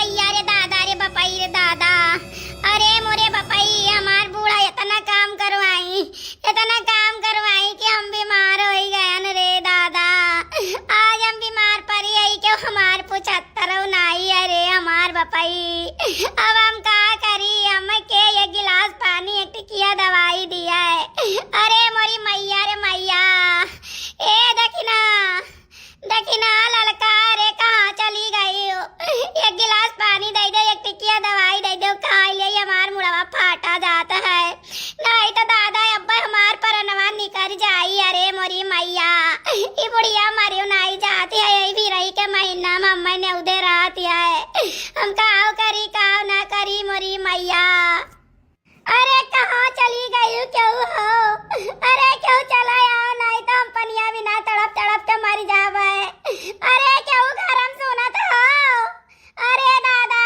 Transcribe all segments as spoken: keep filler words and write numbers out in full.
अरे दादा रे बपई रे दादा, अरे मोरे बपई, हमार बूढ़ा इतना काम करवाई, इतना काम करवाई कि हम बीमार होइ गयन रे दादा। आज हम बीमार परी हई कि हमार पुछत्तरौ नाई, अरे हमार बपई, अब हम का करी? हमके एक गिलास पानी, एक टिकिया दवाई दिया है। अरे मोरी मैया रे मैया, ए दखिना, दखिना ललका रे, कहाँ चली गई हो? एक गिलास पानी दइ दे, एक टिकिया दवाई दइ दे, खाइ ले, हमार मुड़वा फाटा जात है। नाहीं तो दादा, अब्बे हमार परनवा निकर जाई। अरे मोरी मैया, ई बुढ़िया मरियो नाहीं जाती है, यही भी रही के महीना में अम्मा ने उधे रहती है। हम काव करी, काव ना करी मोरी मैया। अरे कहाँ चली गई केहू हो? अरे केहू चला आओ, नाहीं तो हम पनिया बिना तड़प तड़प के मर जाबे। अरे केहू घर में सुनत हो? अरे दादा,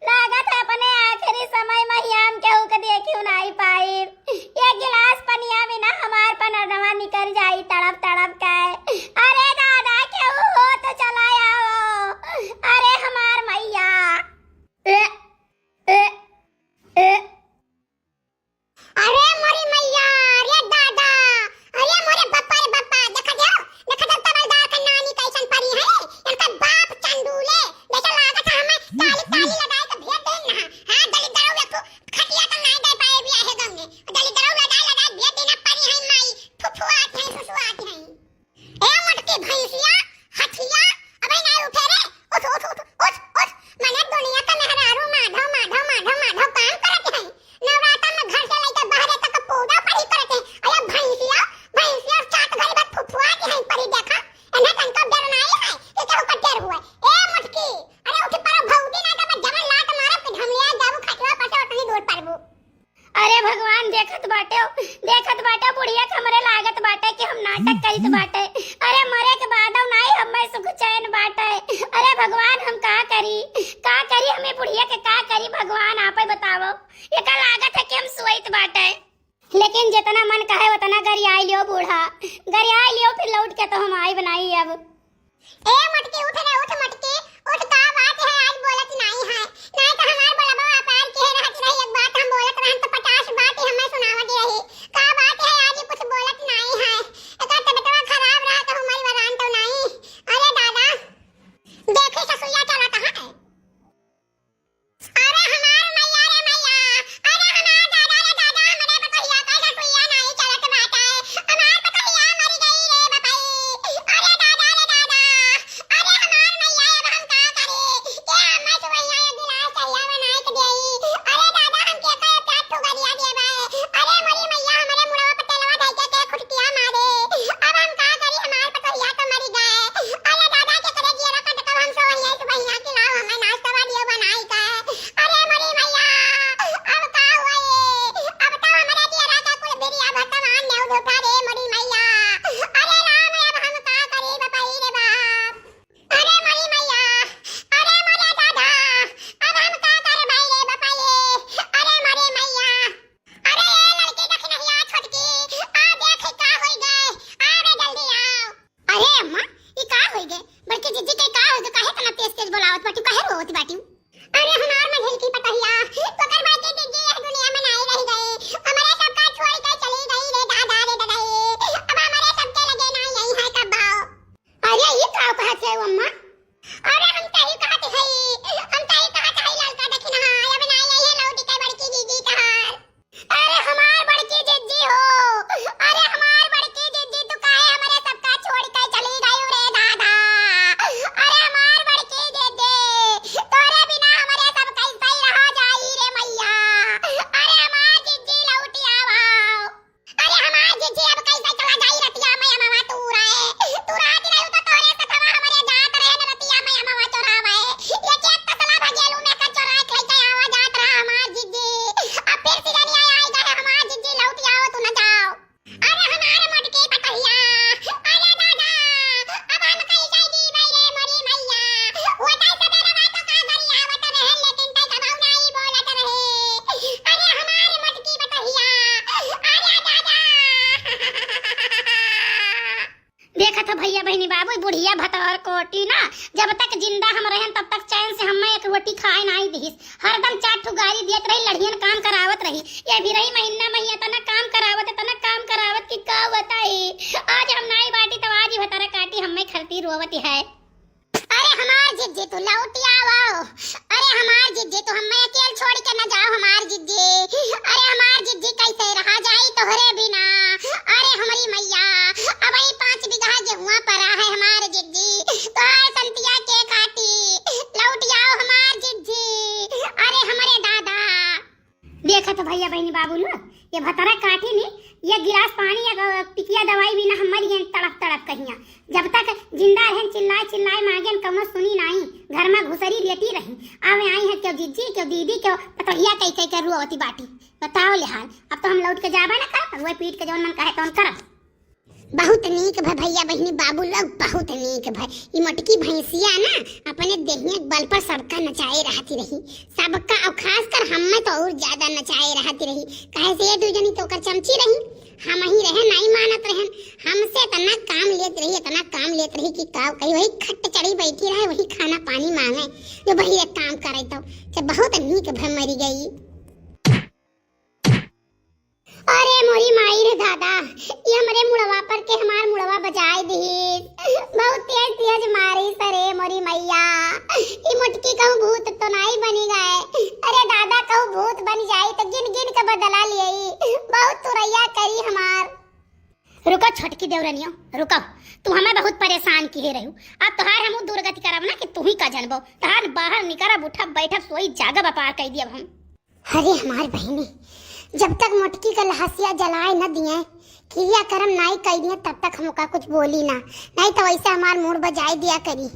लागत है अपने आखिरी समय में ही हम केहू के देखियो नाहीं पाई। एक गिलास पनिया बिना हमार परनवा निकर जाई तड़प तड़प के। अरे दादा, केहू हो तो चला आओ। अरे हमार मैया। ए, ए, ए। अरे मोरी मैया, रे दादा, अरे मोरे बप्पा रे बप्पा, देखा देउ, देखा देउ तबलदार के नानी कैसन परी है, इनका बाप चंडूले, जैसे लागत है हमें ताली, ताली लगाए के भेज देन ना, हाँ, दलिद्दरऊ एक ठो खटिया तो नाहीं दे पाए बियाहे गंगे, दलिद्दरऊ लदाए, लदाए भेज देना परी है माई, फुफुआत है, फुफुआत है। ए मोटकी भैंसिया, हथिया, अबे नाहीं उठे रे, उठ, उठ, उठ, उठ, उठ। मने दुनिया का मेहरारू माधव, माधव, माधव, माधव काम करत है। नवरात्र में घर से लेके बाहरे तक पूजा पाठ करत है। अरे भैंसिया, भैंसिया सात घड़ी बाद फुफुआ के है परी देखा। एन्हें तनको डर नाहीं है कि केहू का डर हुए। ए मोटकी, अरे उठ पड़ो भौजी, नाहीं तो मैं जवन लात मारब कि धमलिया जाबू खटिया पर से उतनी दूर पड़बू। अरे भगवान देखत बाटे, देखत बाटे बुढ़िया के हमरे लागत बाटे कि हम नाटक करित बाटे। अरे मरे के बादौ नाहीं हमें सुख चैन बाटे। अरे भगवान हम का करी, का करी, हमें बुढ़िया के का करी भगवान आपे बतावो। एका लागत है कि हम सोइत बाटे। लेकिन जितना मन कहे उतना गरियाई लियो बूढ़ा, गरियाई लियो फिर लौट के तो हम आइब नाहीं अब। ए मोटकी, उठ रे, उठ मोटकी, उठ, का बात है, आज बोलत नाहीं है? नाहीं तो हमार बोलबा अपार किहे रहत रही, एक बात हम बोलत रहन तो पचास बात ही हमें सुनावत रही। का बात है, आज कुछ बोलत नाहीं है? एकर तबियतवा खराब रहा तो हमारी वरान तो नाहीं। अरे दादा, देखे ससुइया चला कहाँ है? अरे हमार मैया रे मैया, अरे हमार दादा रे दादा, हमरे पतोहिया का ससुइया नाहीं चलत बाटे, हमार पतोहिया मर गई रे बपई, अरे दादा रे दादा, अरे हमार मैया, अब हम का करी? ए अम्मा, सुबहिया एक गिलास चहिया बनाए के देई, अरे दादा, हमके कहे प्यार ठुगरिया देबे, अरे मोरी मैया, हमरे मुड़वा पे तेलवा धइके के खुटकिया मारे, अब हम का करी? हमार पतोहिया तो मरी गए, अरे दादा, के करे जियरा कट कब हम सोइया सुबहिया के लाओ, हमें नाश्ता वाली बनाई का। अरे मोरी मैया, अब का हुआ ये? अब तो हमरे जियरा का कुल बिरिया भगवान ने उठा रे मोरी मैया। अरे राम, अब हम का करी बपई रे बाप? अरे मोरी मैया, अरे मोरे दादा, अब हम का करबै रे बपई? अरे मोरी मैया, अरे ए लड़की दखिनहिया छोटकी, आ देख का होई गए, आ रे जल्दी आओ। अरे अम्मा, ई का होई गए? बड़की जिज्जी के का होई गए? काहे इतना तेज तेज बोलावत बाटी? काहे रोवत बाटी? अरे हमार मझिलकी पतोहिया, तोकर बड़की जिज्जी यह दुनिया में नाई रह गई। हमरे सबका छोड़ के चली गई रे दादा रे ददाई। अब हमरे सबके लगे नाई आई है कब्बो। अरे ई का कहत है अम्मा? अरे हम तही कहत हई, हम तही कहत हई ललका दखिनहा, अब नाई आई है लौट के बड़की जिज्जी तहार। अरे हमार बड़की जिज्जी हो, अरे हमार बड़की जिज्जी, तू काहे हमरे सबका छोड़ के चली गयू रे दादा? अरे हमार बड़की जिज्जी, तोरे बिना हमरे सब कैसे रहा जाई रे मैया? अरे हमार जिज्जी लौटी आवा। अरे हमार जिज्जी अब कैसे चला जाई रतिया में अमवा तू रहे, तू रात रहे तो तोरे सथवा हमरे जात रहे न रतिया में अमवा चोरावे। ये खेत तसला भगेलू में का चोरा के लेके आवा जात रहा हमार जिज्जी। अब फिर सिजनिया आई गए हमार जिज्जी, लौट आओ तू न जाओ। अरे हमार मोटकी पतोहिया, अरे दादा, अब हम कैसे जीबै रे मोरी मैया। वो तै सबेरे रात का गरियावत रहे, लेकिन तै कबहू नाई बोलत रहे। अरे हमार मोटकी पतोहिया, अरे दादा। देखत हो भैया बहिनी बाबू, बुढ़िया भतौर कोटी ना, जब तक जिंदा हम रहन तब तक चैन से हमें एक रोटी खाए नाई दिहिस, हरदम चार ठो गारी देत रही, लड़ियन काम करावत रही। ये भी रही महीना महीना तना काम करावत, तना काम करावत कि का बताई। आज हम नाई बाटी तो आज ही भतारा काटी हम्मे खरती रोवत है। अरे हमार जिज्जी तू लौटी आवो, अरे हमार जिज्जी तू हम्मे अकेल छोड़ के न जाओ हमार जिज्जी। अरे हमार जिज्जी कैसे रहा जाई तोहरे बिना। अरे हमरी मैया, अब ई पाँच बीघा गेहुआ परा है हमार जिज्जी, तोहार संतिया के खाटी लौटी आओ हमार जिज्जी। अरे हमरे दादा। देखत भैया बहिनी बाबू लोग, ये भतरा काटी ने, ये गिलास पानी या टिकिया दवाई बिना हम मर गए तड़प तड़प कहिया। जब तक जिंदा रहन चिल्लाए चिल्लाए मांगेन कौनो सुनी नाई, घर में घुसरी लेटी रही। आवे आई है क्यों जिज्जी, क्यों दीदी, क्यों पतोहिया कह कह के रुआवती बाटी। बताओ ले हाल, अब तो हम लौट के जाबे ना करब, वही पीट के जौन मन कहे तौन करब। बहुत नीक भय भैया बहिनी बाबू लोग, बहुत नीक भय। ई मोटकी भैंसिया ना अपने देहिया के बल पर सबका नचाए रहती रही, सबका, और खासकर हम्मे तो और ज्यादा नचाए रहती रही। काहे से ये दू जनी तो ओकर चमची रही, हम ही रहे नाई मानत रहन, हमसे इतना काम लेत रही, इतना काम लेत रही कि का कही, वही खट चढ़ी बैठी रहे, वही खाना पानी मांगे, जो वही एक काम करे तो, तो बहुत नीक भय मरी गई। अरे मोरी माई रे दादा, ये हमरे मुड़वा पर के हमार मुड़वा बजाए दिहिस। बहुत तेज तेज मारिस रे मोरी मैया। ई मोटकी कहूँ भूत तो नाई बनी गए। अरे दादा कहूँ भूत बन जाई तो गिन गिन के बदला लियई। बहुत तुरैया करी हमार। रुको छोटकी देवरनियो, रुको। तू हमें बहुत परेशान किहे रहू। अब तोहार हमहू दुर्गति करब ना कि तू ही का जनबो। तोहार बाहर निकरब, उठब, बैठब, सोई, जागब, अपार कई दियब हम। अरे हमार बहिनी, जब तक मोटकी का लहसिया जलाए न दिए, क्रिया करम नाई कई दिए, तब तक हम ओका कुछ बोली ना, नहीं तो वैसे हमार मूड़ बजाए दिया करी।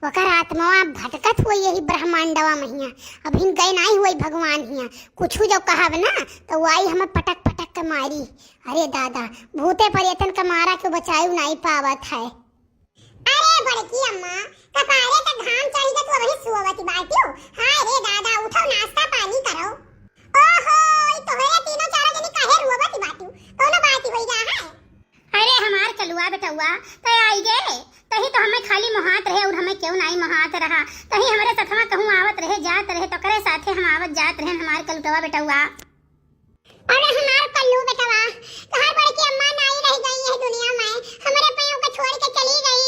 ओकर आत्मावा भटकत हुई यही ब्रह्मांडवा महिया, अभिन गए नाई हुई भगवान हिया। कुछ जो कहब ना तो वो आई हमें पटक पटक के मारी। अरे दादा, भूते प्रेतन का मारा के बचायु नाई पावत है। अरे बड़की अम्मा, कपारे त घाम चढ़ी के तू अबही सोवत बाटियो। हाय रे दादा, उठो, नाश्ता पानी करो। ओहो, ई तोहरे तीनों चारों जनी काहे रोवत बाटियो? कौनो बात होई गा है? अरे हमार कलुआ बेटउआ, तै आई गे। तही तो हमें खाली मोहात रहे और हमें क्यों नाई मोहात रहा। तही हमरे सथवा कहूँ आवत रहे, जात रहे, तो करे साथे हम आवत जात रहे, हमार कलुटवा बेटउआ। अरे हमार कल्लू बेटवा, तोहार बड़की अम्मा नाई रह गई है दुनिया में, हमरे पाँव के छोड़ के चली गई,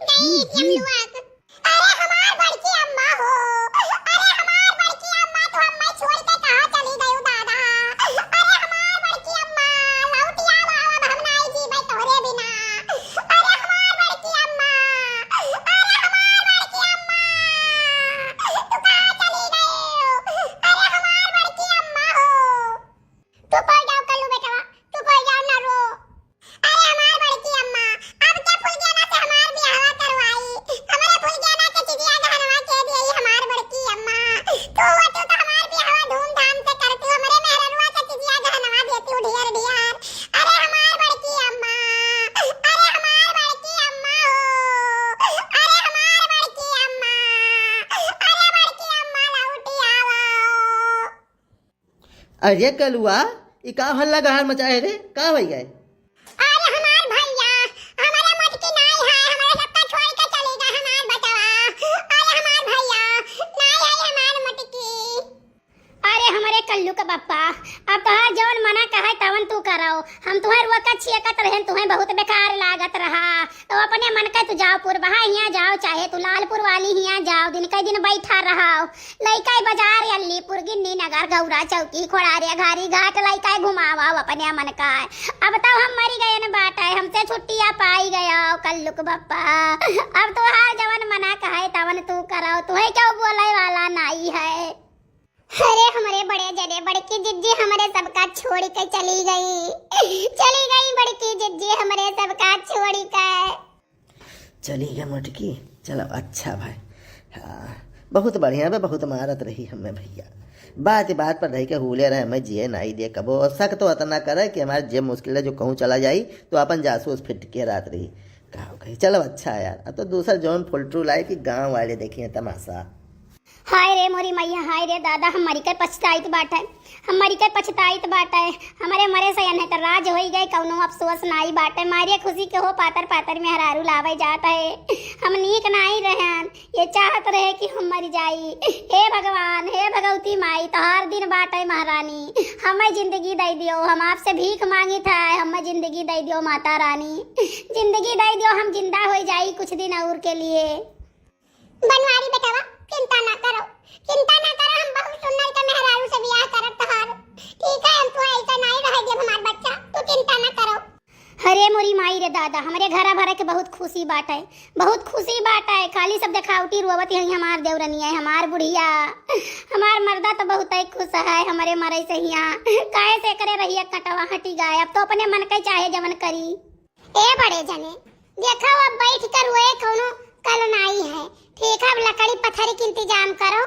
गई यमलुआ के। अरे हमार बड़की अम्मा हो, अरे हमार बड़की अम्मा, तू हमें छोड़ के कहाँ चली गई दादा? अरे हमार बड़की अम्मा, लौटिया बाबा, हम नाई जीबे तोहरे बिना। अरे हमार बड़की अम्मा, अरे हमार बड़की अम्मा, तू कहाँ चली गई? अरे हमार बड़की अम्मा हो। तू पड़ जाओ कल्लू बेटवा, तू पड़ जाओ ना रो। अरे हमार बड़की अम्मा, अब क्या फुलगेना से हमार बियाहवा करवाई? हमरे फुलगेना के चिजिया गहनवा के दिए हमार बड़की अम्मा। तू होतू तो हमार बियाहवा धूमधाम से करती, हमरे मेहररुआ के चिजिया गहनवा देती ढेर ढेर। अरे हमार बड़की अम्मा, अरे हमार बड़की अम्मा हो, अरे हमार बड़की अम्मा, अरे बड़की अम्मा लौटी आवा। अरे कलुआ, ई का हल्ला गहार मचाए रे? का होई गए? अरे हमार भैया, हमरे मोटकी नाई है, हमरे सबका छोड़ के चली गए हमार बचवा। अरे हमार भैया, नाई है हमार मोटकी। अरे हमरे कल्लू के पप्पा, अब तोहार जवन मना कहे तवन तू करो। हम तुहें रोकत छियकत रहन, तुहें बहुत बेकार लागत रहा। तो अपने मन के तू जाओ पुरबहा हियाँ जाओ, चाहे तू लालपुर वाली हियाँ जाओ, दिन के दिन बैठा रहो। लइका बाजार, अलीपुर, गिन्नी नगर, गौरा चौकी, खोड़ारे, घारी घाट, लइका घुमावा अपने मन का। अब तो हम मरी गए न बाटे, हमसे छुट्टिया पाई गया कल्लुक बप्पा। अब तोहार जवन मना कहे तवन तू करो, तुहे क्यों बोले वाला नाई है। अरे हमरे बड़े जने बड़की जिज्जी हमरे सबका छोड़ के चली गई, चली गई बड़की जिज्जी हमरे सबका छोड़ के। चली गए मोटकी, चलो अच्छा भाई। हाँ, बहुत बढ़िया बे, बहुत मारत रही हमें भैया। बात बात पर रह के हुले रहे, हमें जिए नाई दे कबो। शक तो अतना करे कि हमार जे मुश्किल है जो कहूँ चला जाई तो अपन जासूस फिट के रात रही। का हो गई? चलो अच्छा है यार, अब तो दूसर जौन फुलटू लाए कि गाँव वाले देखिए तमाशा। हाय रे मोरी मैया, हाय रे दादा, हम मरी के पछताइत बाटे, हम मरी के पछताइत बाटे। हमरे मरे से एन्हे त राज होई गए, कौनो अफसोस नाई बाटे। मारे खुशी के हो पातर पातर मेहरारू लावे जात है। हम नीक नाई रहन, ये चाहत रहे कि हम मर जाई। हे भगवान, हे भगवती माई, तोहार दिन बाटे महारानी, हमें जिंदगी दे दियो। हम आपसे भीख मांगित है, हमें जिंदगी दे दियो माता रानी, जिंदगी दे दियो, हम जिंदा हो जाई कुछ दिन और के लिए। बनवारी बेटवा, चिंता ना करो, चिंता ना करो, हम बहुत सुंदर के मेहरारू से बियाह करब तोहार। ठीक है, हम तुहे ऐसे नाई रहे देब हमार बच्चा, तू चिंता ना करो। अरे मोरी माई रे दादा, हमरे घरा भरे के बहुत खुशी बाटे, बहुत खुशी बाटे। खाली सब देखावटी रोवत है हमार देवरनिया, हमार बुढ़िया, हमार मर्दा तो बहुत ही खुश है हमरे मरे से हिया। काहे से एकरे रहिया कटवा हटी गए, अब तो अपने मन के चाहे जवन करी। ए बड़े जने, देखो, अब बैठ कर रोए कौनो कल नाई है। ठीक है, अब लकड़ी पत्थर के इंतजाम करो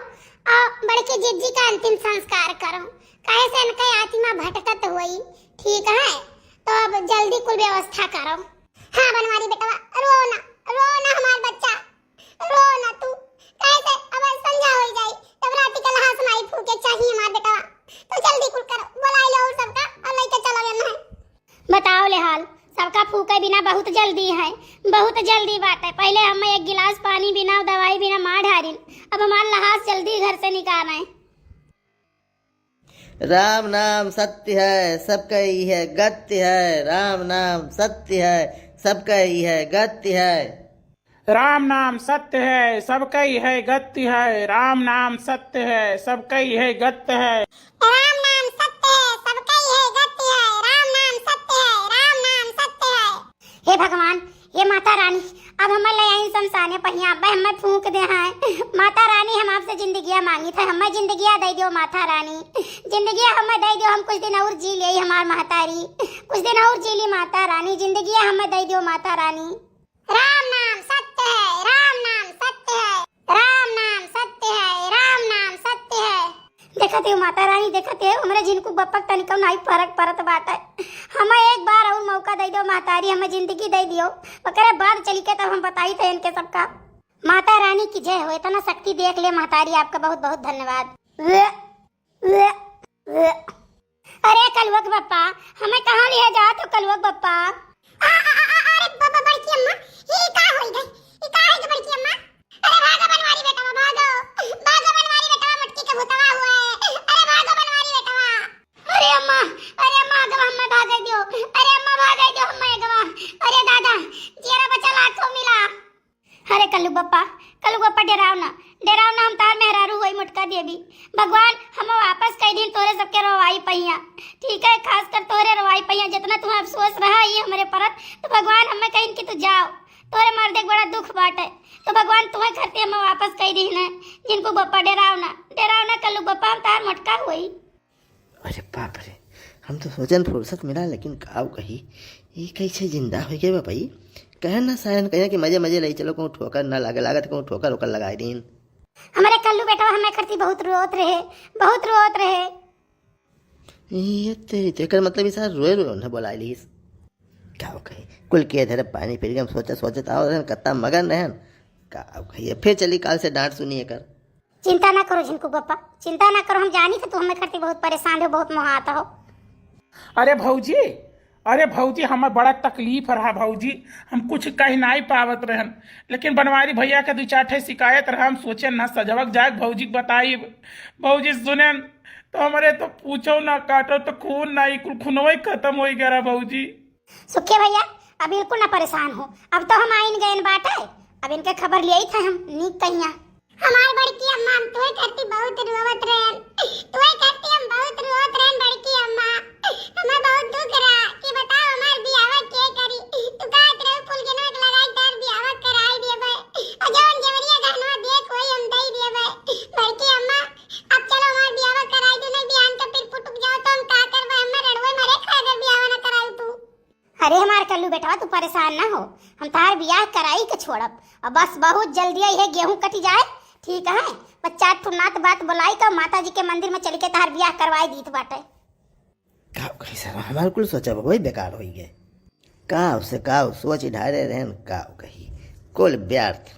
और बड़की जिज्जी का अंतिम संस्कार करो, काहे से इनका आत्मा भटकत हुई। ठीक है, तो अब जल्दी कुल व्यवस्था करो। हाँ बनवारी बेटवा, रो ना, रो ना हमार बच्चा, रो ना तू, काहे से अब संझा हो जाई, तब राती का लहास माई फूके चाहिए हमार बेटवा। तो जल्दी कुल करो, बुलाई लो और सबका और लेके चलो एन्हे। बताओ ले हाल, सबका फूके बिना बहुत जल्दी है, बहुत जल्दी बाटे। पहले हम एक गिलास पानी बिना, दवाई बिना मार डारिन, अब हमार लहास जल्दी घर से निकाल आए। राम नाम सत्य है, सबका इहे गत्य है। राम नाम सत्य है, सबका इहे गत्य है। राम नाम सत्य है, सबका इहे गत्य है। राम नाम सत्य है, सबका इहे गत्य है। राम नाम सत्य है, सबका इहे गत्य है। राम नाम सत्य है, राम नाम सत्य है। हे भगवान, हे माता रानी, अब हमें ले आई शमशाने पहिया, अब हमें फूंक दे हैं। माता रानी, हम आपसे जिंदगिया मांगित है, हमें जिंदगिया दे दियो माता रानी, जिंदगिया हमें दे दियो, हम कुछ दिन और जी ले हमार महतारी, कुछ दिन और जी ली माता रानी, जिंदगिया हमें दे दियो माता रानी। राम नाम सत्य है, राम नाम सत्य है, राम नाम सत्य है, राम नाम सत्य है। देखत हो माता रानी, देखत हो, हमरे झिनकू बप्पा के तनिको नाई फरक परत बाटे। हमें एक बार और मौका दे दो महतारी, हमें जिंदगी दे दियो, ओकरे बाद चली के तब हम बताई थे इनके सबका। माता रानी की जय हो, इतना शक्ति देख ले महतारी, आपका बहुत बहुत धन्यवाद। अरे कलुआ के बप्पा, हमें कहाँ लिया जात हो कलुआ के बप्पा? आ, आ, आ, आ, अरे ब-, ब-, बड़की अम्मा, ये का होई गई? ये का होई गई बड़की अम्मा? अरे भागो बनवारी बेटवा, भागो। भागो बनवारी बेटवा, मटकी के भूतवा हुआ है। अरे भागो बनवारी बेटवा। अरे अम्मा, अरे अम्मा, अगवा हमें भागे दियो। अरे अम्मा, भागे दियो हमें अगवा। अरे दादा, जियरा बचा लाखों मिला। अरे कल्लू बप्पा, कल्लू बप्पा, डेराव ना, डेराव ना, हम तार मेहरारू होई मोटका देवी। भगवान हम वापस कई दिन तोरे सबके रोवाई पहिया, ठीक है, खासकर तोरे रोवाई पहिया। जितना तुम्हें अफसोस रहा ये हमरे परत, तो भगवान हमें कहिन कि तू जाओ, तोरे मर्दे के बड़ा दुख बाटे, तो भगवान तुम्हें खातिर हमें वापस कई दिन है। झिनकू बप्पा, डेराव ना, डेराव ना कल्लू बप्पा, हम तार मोटका होई। अरे बाप रे, हम तो सोचन फुर्सत मिला, लेकिन काव कही, ई कैसे जिंदा हो गए बा भाई? कहन ना सायन कहिया कि मजे मजे लई चलो, कहूँ ठोकर ना लागे, लागत कहूँ ठोकर ओकर लगाए दीन। हमारे कल्लू बेटवा हमें खरती बहुत रोत रहे, बहुत रोत रहे। ये ते, तेकर मतलब ई सारा रोए रोए उन्हें बोला लीस। काव कही, कुल के धरे पानी फिर के हम सोचत सोचत आओ रहन, कत्ता मगन रहन। काव कही, फिर चली काल से डांट सुनी एकर। चिंता ना करो झिनकू बप्पा, चिंता ना करो, हम जानी कि तू हमें खरती बहुत परेशान हो, बहुत मोहात हो। अरे भौजी, अरे भौजी, हमें बड़ा तकलीफ रहा भौजी, हम कुछ कह नाई पावत रहन, लेकिन बनवारी भैया के दू चार ठे शिकायत रहा, हम सोचे ना सजवक जाए भौजी के बताई। भौजी सुने तो हमरे तो पूछो ना काटो तो खून ना, ई कुल खुनवे खत्म हो गया रहा भौजी। सुखिया भैया, अब बिल्कुल ना परेशान हो, अब तो हम आइन गए बाटे, अब इनके खबर लियाई थे हम नीक कहिया। हमार बड़की अम्मा, हम तुहे खातिर बहुत रोवत रहन, तुहे खातिर हम बहुत रोवत रहन बड़की अम्मा। हमें बहुत दुख रहा कि बताओ हमार बियाह के करी, तू कहत रहे फुलगेनवा के लगाई तार बियाह कराई देबे, और जौन जेवरिया गहनवा देख होई हम दई देबे। बड़की अम्मा, अब चलो हमार बियाह कराई दो, नहीं बिहान के फिर फुटुक जाओ तो हम का करबे, हमें रड़ुए मरे खाए अगर बियाह ना कराई तू। अरे हमार कल्लू बेटवा, तू परेशान ना हो, हम तार बियाह कराई के छोड़ब। और बस बहुत जल्दी ये गेहूं कटी जाए, ठीक है, बस चार ठो नात बात बुलाई का माता जी के मंदिर में चल के तार बियाह करवाई दीत बाटे। का कही सर, हमार कुल सोचा वही बेकार हो गए। का उसे का सोच ढारे रहन, का कही, कुल व्यर्थ।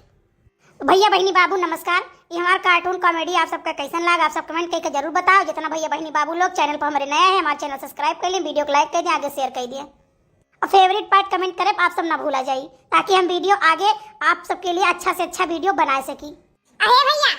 भैया बहिनी बाबू नमस्कार, ये हमार cartoon comedy आप सबका कैसन लाग, आप सब comment करके जरूर बताओ। जितना भैया बहनी बाबू लोग channel पर हमारे नया है, हमारे channel subscribe कर लें, video को like कर दें, आगे share कर दें और favourite part comment करे आप सब ना भूला जाई, ताकि हम video आगे आप सबके लिए अच्छा से अच्छा video बना सकी। अरे भैया,